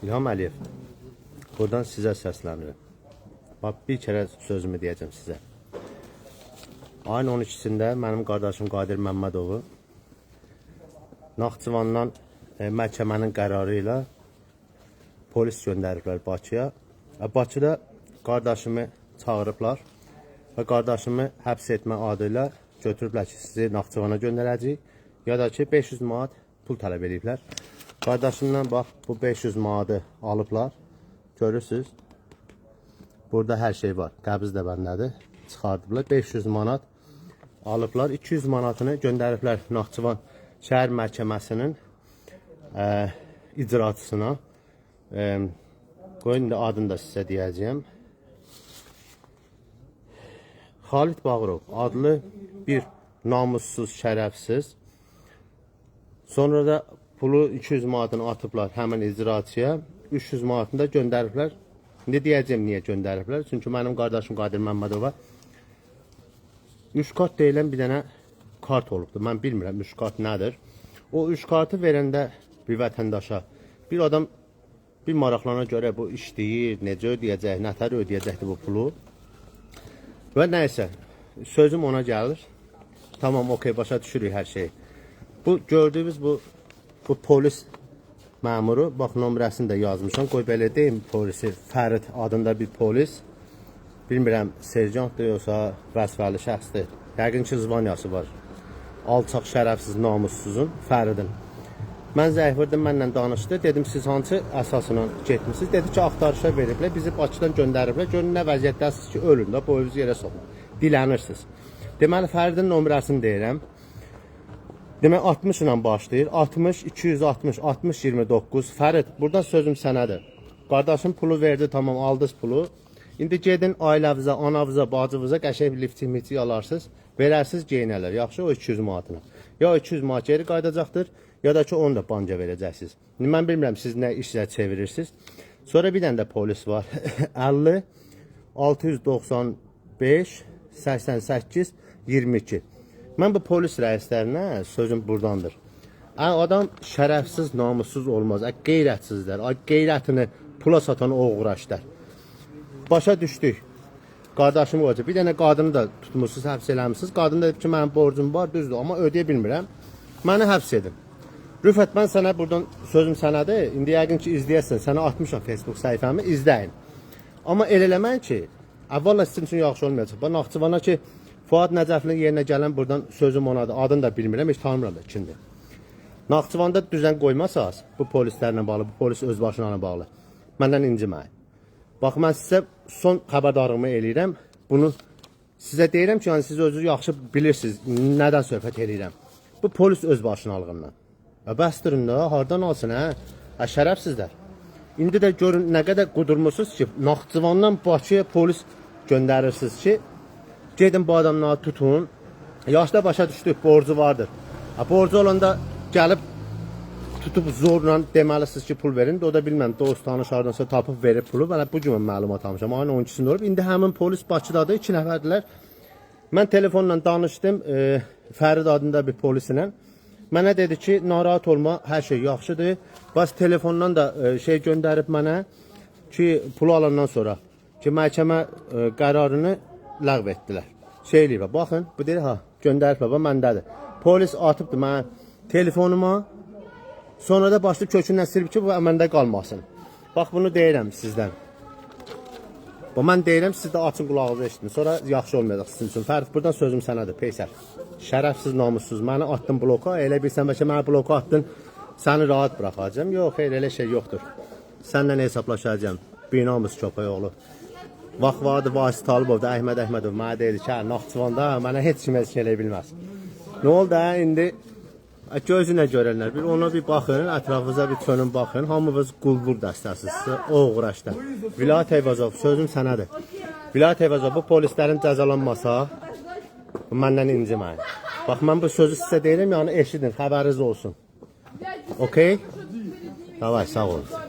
İlham Əliyev, buradan sizə səslənirəm. Bax, bir kərə sözümü deyəcəm sizə. Ayın 12-sində mənim qardaşım Qadir Məmmədovu Naxçıvandan məhkəmənin qərarı ilə polis göndəriblər Bakıya. Bakıda qardaşımı çağırıblar və qardaşımı həbs etmə adı ilə götürüblər ki, sizi Naxçıvana göndərəcəyik ya da ki 500 manat pul tələb ediblər. Qardaşımdan bax bu 500 manatı alıblar. Görürsüz. Burada hər şey var. Qəbiz də bəndədir. Çıxardıblar. 500 manat alıblar. 200 manatını göndəriblər Naxçıvan şəhər məhkəməsinin icraçısına. Qoyun da adını da sizə deyəcəyəm. Xalid Bağırov adlı bir namussuz, şərəfsiz. Sonra da pulu 200 manatını atıblar həmin icraçıya. 300 manatını da göndəriblər. İndi deyəcəm niyə göndəriblər. Çünki mənim qardaşım Qadir Məmmədova 3 kart deyilən bir dənə kart olubdur. Mən bilmirəm 3 kart nədir. O 3 kartı verəndə bir vətəndaşa bir adam bir maraqlarına görə bu işləyir, necə ödəyəcək, nətər ödəyəcəkdir bu pulu. Və nəysə, sözüm ona gəlir. Tamam, okey, başa düşürük hər şeyi. Bu gördüyünüz bu polis məmuru, bax nömrəsini də yazmışam. Qoy belə deyim, polisi Fərid adında bir polis. Bilmirəm, serjantdır yoxsa vəzifəli şəxsdir. Yəqin ki, zvaniyası var. Alçaq, şərəfsiz, namussuzun, Fəridin. Mən zəng vurdum, mənlə danışdı. Dedim, siz hansı əsasla getmisiniz? Dedi ki, axtarışa veriblər, bizi Bakıdan göndəriblər. Görün nə vəziyyətdəsiniz ki, ölün də, boyunuzu yerə soxun. Dilənirsiniz. Deməli, Fəridin nömrəsini deyirəm. Demək, 60 ilə başlayır. 60, 260, 60, 29. Fərid, burada sözüm sənədir. Qardaşım pulu verdi, tamam, aldınız pulu. İndi gedin ailəvizə, anavıza, bacınıza qəşəng bir liftik alarsınız. Verərsiniz, geyinərlər. Yaxşı, o 200 manatını. Ya 200 manat geri qayıdacaqdır, ya da ki, onu da banka verəcəksiniz. İndi mən bilmirəm, siz nə işlə çevirirsiniz. Sonra bir dənə də polis var. 50, 695, 88, 22. Mən bu polis rəislərinə sözüm burdandır. Adam şərəfsiz, namussuz olmaz. Qeyrətsizlər. Qeyrətini pula satan oğraşlar. Başa düşdük. Qardaşım qoyacaq. Bir dənə qadını da tutmuşsunuz, həbs eləmisiniz. Qadın da deyib ki, mənim borcum var, düzdür, amma ödəyə bilmirəm. Məni həbs edin. Rüfət, mən sənə buradan sözüm sənədir. İndi yəqin ki, izləyəsən. Sənə atmışam Facebook səhifəmi, izləyin. Amma elə eləməyin ki, əvvəla sizin üçün yaxşı olmayacaq. Bax, Naxçıvana ki, Fuad Nəcəflinin yerinə gələn buradan sözüm onadır. Adını da bilmirəm, heç tanımıram da kimdir. Naxçıvanda düzən qoymasaz, bu polislərlə bağlı, bu polis öz başına bağlı. Məndən inciməyin. Bax, mən sizə son xəbərdarlığımı eləyirəm. Bunu sizə deyirəm ki, yəni siz özünüz yaxşı bilirsiniz nədən söhbət eləyirəm. Bu polis öz başınalığından. Bəsdirin də, hardan alsın, hə? Şərəfsizlər. İndi də görün nə qədər qudurmusunuz ki, Naxçıvandan Bakıya polis göndərirsiniz ki, gedin bu adamları tutun. Yaşda başa düşdük, borcu vardır. Borcu olanda gəlib tutub zorla deməlisiniz ki, pul verin. O da bilməm, dost, tanış hardansa tapıb verib pulu. Mənə bu gün məlumat almışam. Ayın 12-sində olub. İndi həmin polis Bakıdadır, 2 nəfərdirlər. Mən telefonla danışdım Fərid adında bir polislə. Mənə dedi ki, narahat olma, hər şey yaxşıdır. Bas telefondan da şey göndərib mənə ki, pulu alandan sonra ki, məhkəmə qərarını ləğv etdilər. Şey eləyiblər, baxın, bu deyir, ha, göndəriblər, bax, məndədir. Polis atıbdır mənə telefonuma. Sonra da başlayıb kökündən silib ki, bu məndə qalmasın. Bax, bunu deyirəm sizdən. Bu, mən deyirəm, siz də açın qulağınızı eşidin. Sonra yaxşı olmayacaq sizin üçün. Fərq, buradan sözüm sənədir, peysər. Şərəfsiz, namussuz. Məni atdın bloka, elə bilsən bəlkə məni bloka atdın, səni rahat buraxacağam. Yox, xeyr, elə şey yoxdur. Səndən hesablaşacağam. Binamus köpək oğlu. Vaxt vardı, Vasis Talıbov da, Əhməd Əhmədov mənə deyirdi ki, hə, Naxçıvanda mənə heç kim heç şey eləyə bilməz. Nə oldu, hə, indi gözünə görənlər, bir ona bir baxın, ətrafınıza bir çönün baxın. Hamınız quldur dəstəsiniz, oğraşda. Vilayət Eyvazov, sözüm sənədir. Vilayət Eyvazov, bu polislərin cəzalanmasa, məndən inciməyin. Bax, mən bu sözü sizə deyirəm, yəni eşidin, xəbəriniz olsun. Okey? Davay, sağ olun.